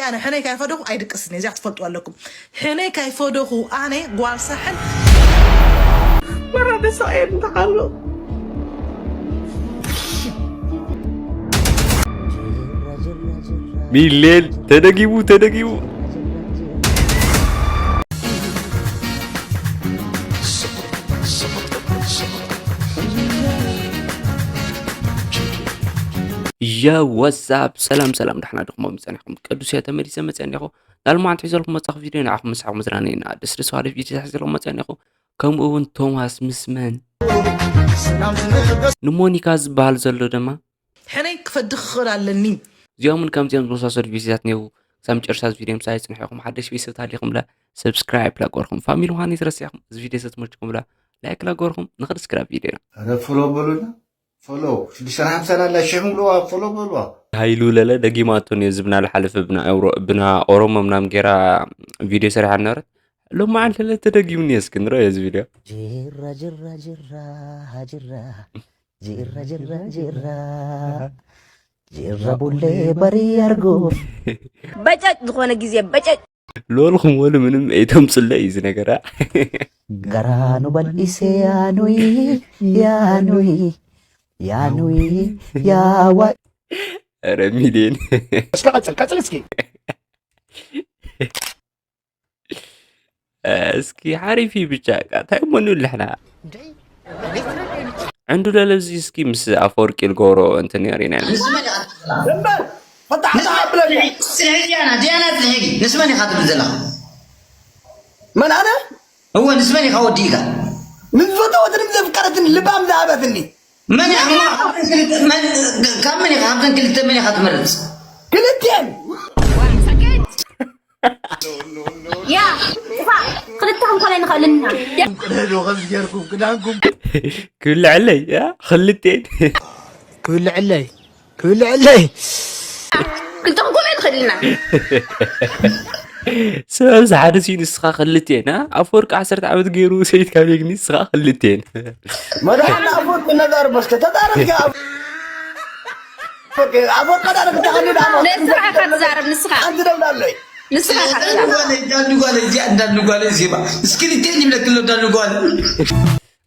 ኣነ ሕነይ ካይፈደኹ ኣይድቅስን እየ፣ እዚኣ ትፈልጡ ኣለኩም። ሕነይ ካይፈደኹ ኣነ ጓል ሳሕል ወራደ ሰብኣየ እንተሓሎ ሚሌን ተደጊሙ ተደጊሙ። ያ ዋትሳፕ፣ ሰላም ሰላም፣ ዳሕና ድኹም ጸኒሕኩም? ቅዱስ እየ ተመሊሰ መጸ እኒኹ። ዳልማዓንቲ ሒዘልኩም መጻኹ ቪድዮ ንዓኹም ምሳኹም መዝናነይና ደስ ደስ በሃሊ ቪድዮ ሒዘልኩም መጸ እኒኹ። ከምኡ እውን ቶማስ ምስ መን ንሞኒካ ዝበሃል ዘሎ ድማ ሕነይ ክፈዲ ክኽእል ኣለኒ። እዚኦም እውን ከምዚኦም ዝመሳሰሉ ቪድዮታት እኒው። ክሳብ መጨረሻ እዚ ቪድዮ ምሳይ ጽንሑ ኢኹም። ሓደሽ ቤተሰብ ታሊኹም ለ ሰብስክራይብ ላገርኩም፣ ፋሚሊ ምዃን ይትረስዕኹም። እዚ ቪድዮ ሰትመችኩም ብላ ላይክ ላገርኩም። ንኽድ ስክራብ ቪድዮና ረ ፎሎ በሉና። ፎሎ ሽዱሽተ ሓምሳ ናላ ሽሕም ብለዋ። ፎሎ በሉዋ። ሃይሉ ለለ ደጊማቶ ነዚ ብና ዝሓለፈ ብና ኤውሮ ብና ኦሮሞ ምናምን ጌራ ቪድዮ ሰሪሓ ነበረት። ሎማዓንቲ ለለ ተደጊሙኒ። እስኪ ንረኦ እዚ ቪድዮ። ጅራ ጅራ ጅራ ጅራ ጅራ ጅራ ጅራ ጅራ ቡሌ በሪ ኣርጉ በጨጭ ዝኾነ ግዜ በጨጭ ሎልኹም ወሉ ምንም ኣይተምፅለይ እዚ ነገራ። ገራኑ በሊሴ ያኑይ ያኑይ ያኑይ ያዋ ኧረ ሚሊዮን እስኪ ቀጽል ቀጽል እስኪ እስኪ ሓሪፍ እዩ ብቻ። ቃ እንታይ እሞ ንብል ንሕና? ዕንዱ ለለብዚ እስኪ ምስ ኣፈወርቂ ልገብሮ እንትን ሪና ኢና። እምበር ፈታሕታ ኣብለኒ። ጽንሒ ዲያና ዲያና ጽንሒ ንስመን ኢኻ ትብል ዘለኻ? መን ኣነ? እወ ንስመን ኢኻ ወዲእካ? ንዝፈተወትኒ ዘፍቀረትኒ ልባም ዝሃበትኒ መን ኢኻ? ካብ መን ኢኻ? ካብተን ክልተ መን ኢኻ ትመርጽ? ክልቲኤን። ያ ጥፋ ክልተ ክንኮነ ንኽእል ኢና። ክብልዐለይ ያ ክልቴን ክብልዐለይ ክብልዐለይ ክልተ ክንኮነ ንኽእል ኢና። ሰበብ ዝሓደ ስዩ ንስኻ ክልቴን ኣ ኣፈወርቂ ዓሰርተ ዓመት ገይሩ ሰይድ ካቤግኒ ንስኻ ክልቴን መድሓና ኣፈወርቂ ነዛርቦ እስከ ተዛረብ እስከ ኣፈወርቂ ኣፈወርቂ ቀዳሪ ክተኸኒ ዳ ንስኻ ኢኻ ትዛረብ ንስኻ ሓንቲ ደብላለይ ንስኻ ኢኻ ትዛረብ። እንዳንጓለ እዚኣ እንዳንጓለ ዜማ እስክሪቴን ይብለክሎ እንዳንጓለ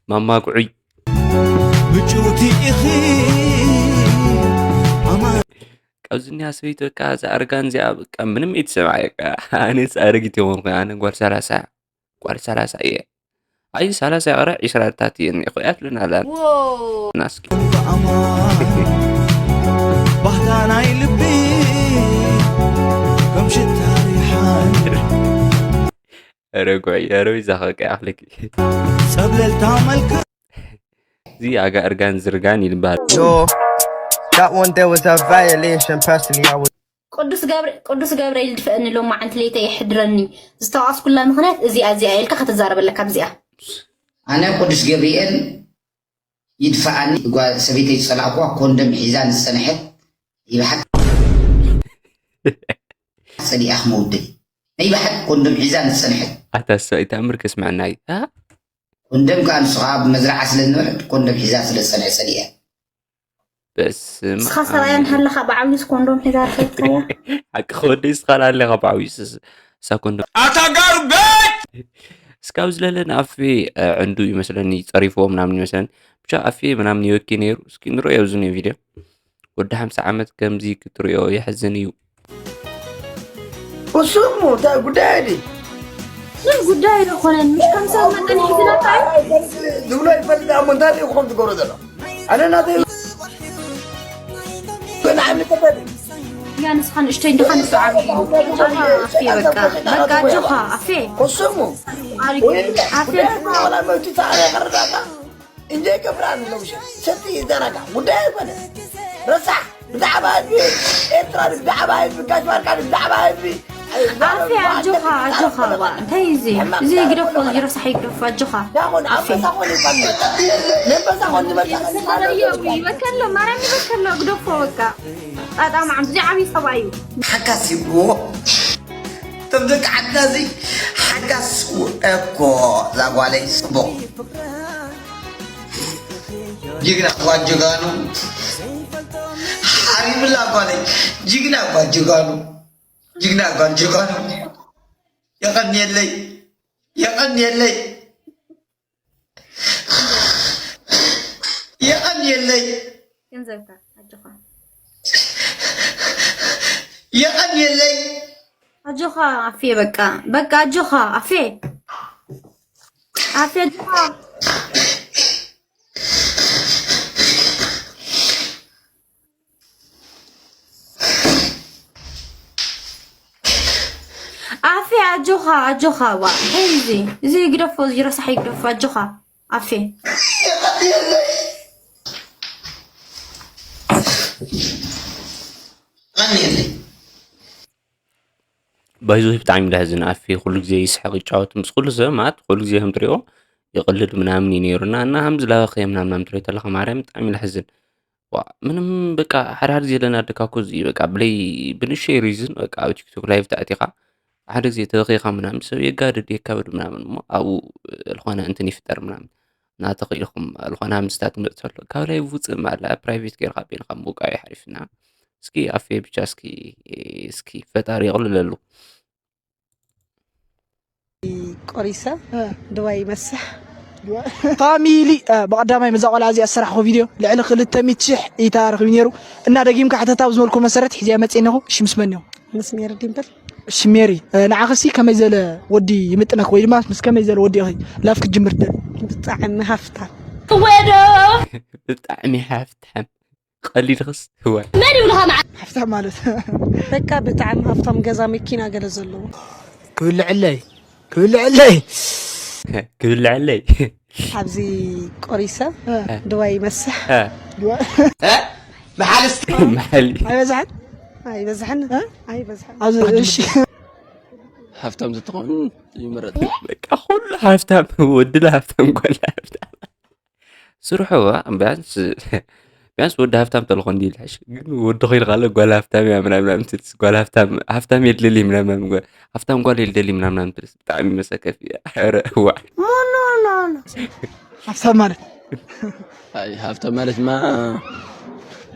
ማማ ጉዑይ ምጭውቲ ኢኺ ማማ ካብዚ እኒኣ ሰበይቲ በቃ እዛ ኣርጋን እዚኣ በቃ ምንም ኣይትሰምዓ በቃ። ኣነስ ኣረጊት የኾንኩ ኣነ ጓል ሰላሳ ጓል ሰላሳ እየ። ኣይ ሰላሳ ይቕረ ዒስራ ታት እየ እኒኹ እያ ትብለና ኣላ። ናስኪ ኣማ ባህታ ናይ ልቢ ከም ሽታ ሪሓን ኧረ ጉዕይ ኧረ ወይ ዛኸ ቀይ ኣኽለኪ ጸብለልታ መልክ እዚ ኣጋ እርጋን ዝርጋን ይልበሃል። No, that one there was a violation. Personally, I would. ቅዱስ ገብረ ቅዱስ ገብርኤል ድፈእኒ ሎማዓንቲ ለይተ የሕድረኒ ዝተዋስኩላ ምኽንያት እዚኣ እዚኣ ኢልካ ከተዛረበ ኣለካ ብዚኣ ኣነ ቅዱስ ገብርኤል ይድፈኣኒ ጓል ሰበይተይ ዝጸላእኩዋ ኮንደም ሒዛ ዝጸንሐት ይብሓት ጸሊኣ ክመውደይ ናይ ብሓት ኮንደም ሒዛ ዝጸንሐት ኣታ ሰበይቲ ኣምር ከስምዐና እዩ እ? ኮንደም ከኣ ንሱ ከኣ ኣብ መዝረዓ ስለ ዝነበረት ኮንደም ሒዛ ስለ ዝጸንሐ ጸሊኣ በስመ ንስኻ ሰብኣያ እንሃለኻ ብዓብዩስ ኮንዶም ሒዛ ርኸብካያ ሓቂ ክወደይ ስኻል ኣለኻ ብዓብዩ እሳ ኮንዶም ኣታ ጋርበት እስካብ ዝለለ ንኣፌ ዕንዱ ይመስለኒ ጸሪፍዎ ምናምን ይመስለኒ ብቻ ኣፌ ምናምን ይወኪ ነይሩ እስኪ ንርእዮ ኣብዚ ኒዮ ቪድዮ ወዲ ሓምሳ ዓመት ከምዚ ክትርእዮ የሕዝን እዩ እሱ እሞ እንታይ ጉዳይ ድዩ ምን ጉዳይ ኣይኮነን ምሽ ከም ሰብ መጠን ይሕዝነካ እዩ ዝብሎ ይፈልጥ እሞ እንታይ እዩ ክኾን ዝገብሮ ዘሎ ኣነ ናተይ ንዓይ ምቀበል ያ ንስኻ ንእሽተይ እንዲኻ ንሱ ዓብዪ እዩ ኣፌ በቃ በቃ ኣጆኻ ኣፌ እሱ እሞ ኣፌ ወላ መቱ ፃዕረ ይቀርዳታ እንደ ገብራ ንለውሸ ሰቲ ይዘረጋ ጉዳይ ኣይኮነ ረሳሕ ብዛዕባ ህዝቢ ኤርትራ ብዛዕባ ህዝቢ ጋሽ ባርካ ብዛዕባ ህዝቢ ኣፌ ኣጆኻ ኣጆኻ ዋ እንታይ እዩ እዚ እዚ ግደፎ እዚ ረሳሕ ይግደፎ ኣጆኻ ዳኹን ኣንበሳ ኮን ይባል ነንበሳ ኮን ዝበልካ ይበከሎ ማርያም ይበከሎ ግደፎ በቃ ጣጣ ማዓም እዚ ዓብዪ ሰብኣይ እዩ ሓካስ ይብልዎ እቶም ደቂ ዓድና እዚ ሓካስ እኮ እዛ ጓለይ ጽቡቕ ጅግና እኳ ጀጋኑ ሓሪምላ ጓለይ ጅግና እኳ ጀጋኑ ጅግና ጓል ጅጓል። የቐንየለይ፣ የቐንየለይ፣ የቐንየለይ፣ ገንዘብካ ኣጆኻ የቐንየለይ። ኣጆኻ ኣፌ በቃ በቃ ኣጆኻ ኣፌ ኣፌ ኣጆኻ ኣፌ ኣጆኻ ኣጆኻ ዋ እንታይ እዚ እዚ ግደፎ እዚ ረሳሕ ይግደፎ ኣጆኻ ኣፌ ባይዞ ብጣዕሚ ደሕዝን ኣፌ ኩሉ ግዜ ይስሕቕ ይጫወት ምስ ኩሉ ሰብ ማለት ኩሉ ግዜ ከም ትሪኦ ይቕልድ ምናምን እዩ ነይሩ እና እና ከምዚ ላበኸየ ምናምን ትሪኦ ተለኻ ማርያም ብጣዕሚ ለሕዝን ዋ ምንም በቃ ሓደ ሓደ ግዜ ለና ደካ እኮ እዚ በቃ ብለይ ብንእሽተይ ሪዝን በቃ ኣብ ቲክቶክ ላይቭ ተኣቲኻ ሓደ ግዜ ተበኺኻ ምናምን ሰብ የጋድድ የካብድ ምናምን እሞ ኣብኡ ዝኾነ እንትን ይፍጠር ምናምን እናተኽኢልኩም ዝኾነ ምስታት ይመፅእ ኣሎ ካብ ላይቭ ውፅእ ማለ ፕራይቬት ገይርካ ቤንካ ምውቃዕ እዩ ሓሪፍና እስኪ ኣፌ ብቻ እስኪ እስኪ ፈጣሪ የቕልለሉ ቆሪሰ ድባይ ይመስሕ ፋሚሊ ብቐዳማይ መዛ ቆልዓ እዚኣ ዝሰራሕኹ ቪድዮ ልዕሊ ክልተ ሚእቲ ሽሕ እይታ ረኺቡ ነይሩ እና ደጊምካ ሕተታ ብዝመልኩ መሰረት ሕዚያ መፅእ ኣለኹ ሽምስ መን እዮም ምስ ሜሪ ዲምብል ሽሜሪ ንዓኸሲ ከመይ ዘለ ወዲ ይምጥነክ ወይ ድማ ምስ ከመይ ዘለ ወዲ ኢኺ ላፍ ክትጅምር ትደሊ ብጣዕሚ ሃፍታ ብጣዕሚ ሃፍታም ቀሊድኽስ ህወ መን ይብልኻ መዓ ሃፍታም ማለት በቃ ብጣዕሚ ሃፍታም ገዛ መኪና ገለ ዘለዎ ክብልዕለይ ክብልዕለይ ክብልዕለይ ኣብዚ ቆሪሰ ድባይ ይመስሕ መሓልስ መሓሊ ኣይበዛሕን ኣይበዝሕን ኣይበዝሕን ኣብዚ እሺ ሃፍታም ዝተኾን ይምረጥ በቃ ኩሉ ሃፍታም ወድለ ሃፍታም ጓል ሃፍታም ስርሑ ቢያንስ ቢያንስ ወዲ ሃፍታም ተልኾ እንዲ ይልሕሽ ግን ወዲ ኮይን ካለ ጓል ሃፍታም እያ ምናምናም ትልስ ጓል ሃፍታም ሃፍታም የልደሊ ምናምናም ጓል ሃፍታም ጓል የልደሊ ምናምናም ትልስ ብጣዕሚ መሰከፍ እያ ረ ዋ ሃፍታም ማለት ሃፍታም ማለት ማ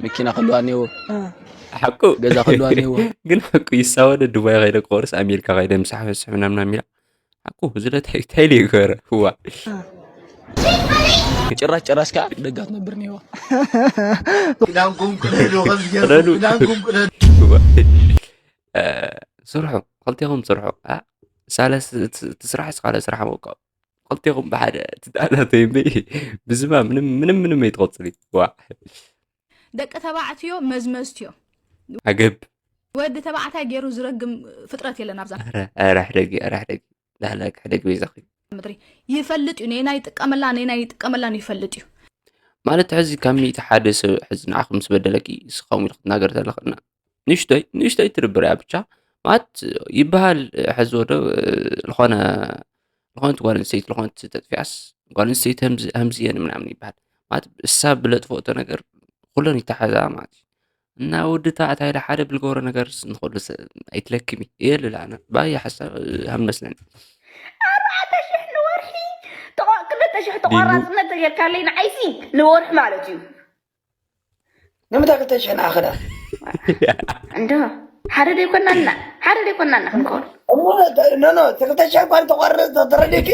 መኪና ከልዋ ኔዎ ሓቁ ገዛ ከልዋ ኔዎ ግን ሓቁ ይሳወደ ዱባይ ከይደ ክቆርስ ኣሜሪካ ከይደ ምሳሕ ፈስሕ ምናምናም ኢላ ሓቁ ዝለ ታይ ታይ ሊገረ ዋ ጭራሽ ጭራሽ ከዓ ደጋ ትነብር ኔዋ ክዳንኩም ቅደዱ ከዝገርኩ ቅደዱ። ክዳንኩም ቅደዱ ስርሑ ክልቴኹም ስርሑ ሳለ ትስራሕ ስካለ ስራሕ ወቀ ክልቴኹም ብሓደ ትጣላተይ እምበይ ብዝማ ምንም ምንም ምንም ኣይትቆፅሊ ዋ ደቂ ተባዕትዮ መዝመዝትዮ ዓገብ ወዲ ተባዕታይ ገይሩ ዝረግም ፍጥረት የለን ኣብዛ ኧረ ኧረ ሕደጊ ኧረ ሕደጊ ዳህላክ ሕደጊ በይዛኺ ምድሪ ይፈልጥ እዩ ነናይ ይጥቀመላ ነናይ ይጥቀመላን ይፈልጥ እዩ ማለት ሕዚ ካብ ሚእቲ ሓደ ሰብ ሕዚ ንዓኹም ምስ በደለኪ ንስኻም ኢሉ ክትናገር ዘለኽና ንሽቶይ ንሽቶይ ትድብር እያ ብቻ ማለት ይበሃል ሕዚ ወደ ዝኾነ ዝኾነት ጓል ኣንስተይቲ ዝኾነት ተጥፊኣስ ጓል ኣንስተይቲ ከምዚ እየን ምናምን ይበሃል ማለት እሳ ብለጥፈቶ ነገር ኩለን ይተሓዛ ማለት እዩ እና ወዲ ተባዕታይ ሓደ ብልገብሮ ነገር ንክሉ ኣይትለክሚ እየ ልላ ኣነ ባየ ሓሳብ ሃምመስለኒ ኣርባዕተ ሽሕ ንወርሒ ተቆ- ክልተ ሽሕ ተቋራፅነት ተጌርካለይ ንዓይሲ ንወርሒ ማለት እዩ ንምንታይ ክልተ ሽሕ ንኣኸዳ እንዶ ሓደ ደይኮናና ሓደ ደይኮናና ክንከውን እሞ ኖ ኖ ክልተ ሽሕ እኳ ተቋርፅ ተረዲእኪ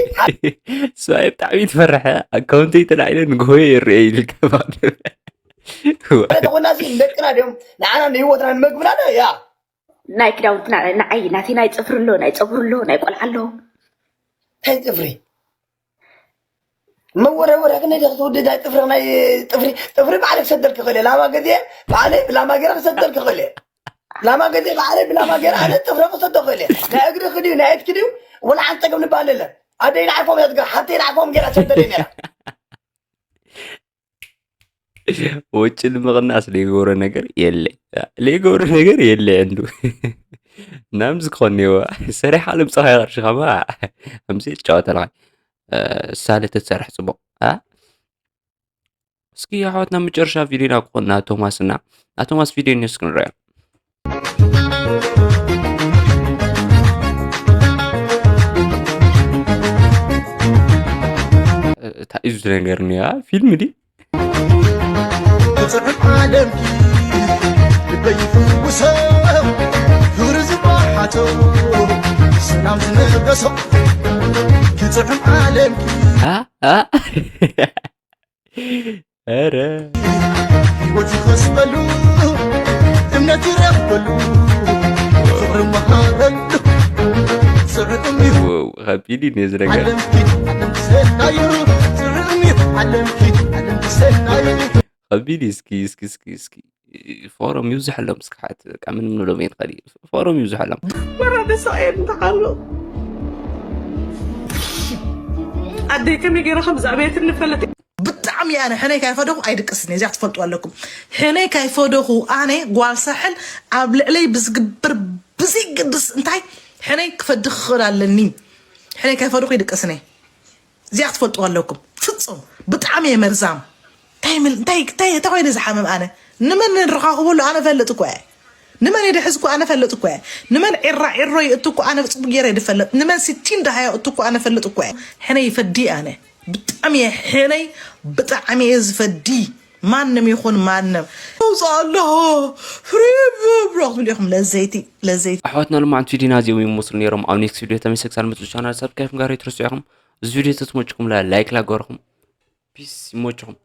ሰብኣይ ብጣዕሚ ትፈርሐ ኣካውንተይ ተላዒለ ንግሆ ይርአ ኢልካ ተኮናሲ ንደቅና ድዮም ንዓና ንህይወትና ንመግብና ዶ ያ ናይ ክዳውንትና ንዓይ ናተይ ናይ ፅፍሪ ኣሎ ናይ ፀጉሪ ኣሎ ናይ ቆልዓ ኣሎ እንታይ ፅፍሪ መወረወረ ግን ደ ክትውድድ ናይ ፅፍሪ ናይ ፅፍሪ ፅፍሪ ባዕለ ክሰደልክ ክእል ላማ ግዜ ባዕለ ብላማ ገይረ ክሰደልክ ክእል ላማ ግዜ ባዕለ ብላማ ገይረ ኣነ ፅፍረ ክሰዶ ክእል ናይ እግሪ ክድዩ ናይ እትኪ ድዩ ወላ ሓንቲ ፀገም ንባል የለን ኣደይ ንዓርፎም እያ ትገብር ሓብተይ ንዓርፎም ገይራ ትሰደለይ ነይራ ወጪ ንምቕናስ ለይገብሮ ነገር የለ ለይገብሮ ነገር የለ እንዱ ናምዚ ክኾን ኔዋ ሰሪሕ ኣለም ፀኻይ ቅርሽኻ ማ ከምዚ ትጫወተልኻ ሳለ ተትሰርሕ ፅቡቕ እስኪ ኣሕዋትና መጨረሻ ቪዲዮና ክኾን ና ቶማስና ና ቶማስ ቪዲዮ ኒውስ ክንረዮ እንታይ እዩ ዝነገርኒ ያ ፊልም ዲ ብፅዕማ ደምኪ ልበይ ይፍውሰው ክብሪ ዝባሓት ዝነበሶ ክፅዕም ዓለምኪ ኣ ኣ ኧረ ህይወት ይኸስበሉ እምነት ይረኽበሉ ፍቕሪ መሃረሉ ፅዕም እዩ ወው ከቢድ እዩ ነዚ ነገር ዓለምኪ ዓለም ሰናዩ ፅዕም እዩ ዓለምኪ ዓለም ሰናዩ ከቢድ እዩ እስኪ እስኪ እስኪ እስኪ ፎረም ይብዝሐሎም እስኪ ሓት በቃ ምንም ንብሎም የንኸል እዩ ፎረም ይብዝሐሎም ወረደ ሰብኣየን ተዓሎ ኣደይ ከመይ ገይረ ከም ዝኣበየትን ንፈልጥ ብጣዕሚ ኣነ ሕነይ ካይፈደኹ ኣይድቅስን እየ እዚኣ ትፈልጡ ኣለኩም። ሕነይ ካይፈደኹ ኣነ ጓል ሳሕል ኣብ ልዕለይ ብዝግብር ብዘይግድስ እንታይ ሕነይ ክፈዲ ክኽእል ኣለኒ። ሕነይ ካይፈደኹ ይድቅስን እየ እዚኣ ክትፈልጡ ኣለኩም። ፍጹም ብጣዕሚ እየ መርዛም። እንታይ ምል- እንታይ እንታይ እንታይ ኮይነ ዝሓምም ኣነ ንመን ንረኻኽበሉ ኣነ ፈልጥ እኮ እየ። ንመን የድሕዝ እኮ ኣነ ፈልጥ እኮ እየ። ንመን ዒራ ዒሮ ይእቱ እኮ ኣነ ጽቡቅ ገይረ ይፈልጥ። ንመን ስቲን ደሃዮ እቱ እኮ ኣነ ፈልጥ እኮ እየ። ሕነይ ይፈዲ ኣነ ብጣዕሚ እየ ሕነይ ብጣዕሚ እየ ዝፈዲ። ማንም ይኹን ማንም ውፅእ ኣለኹ ፍሪብብሮ ክትብሉ ኢኹም ለዘይቲ ለዘይቲ ኣሕዋትና ልማዓንቲ ቪዲዮና እዚኦም ይመስሉ ነይሮም ኣብ ኔክስት ቪዲዮ ተመልሰ ክሳብ ንመፅእ ቻናል ሳብስክራይብ ጋር ይትረሱ ኢኹም እዚ ቪዲዮ ተትመችኩም ላይክ ላገርኹም ፒስ ይመችኹም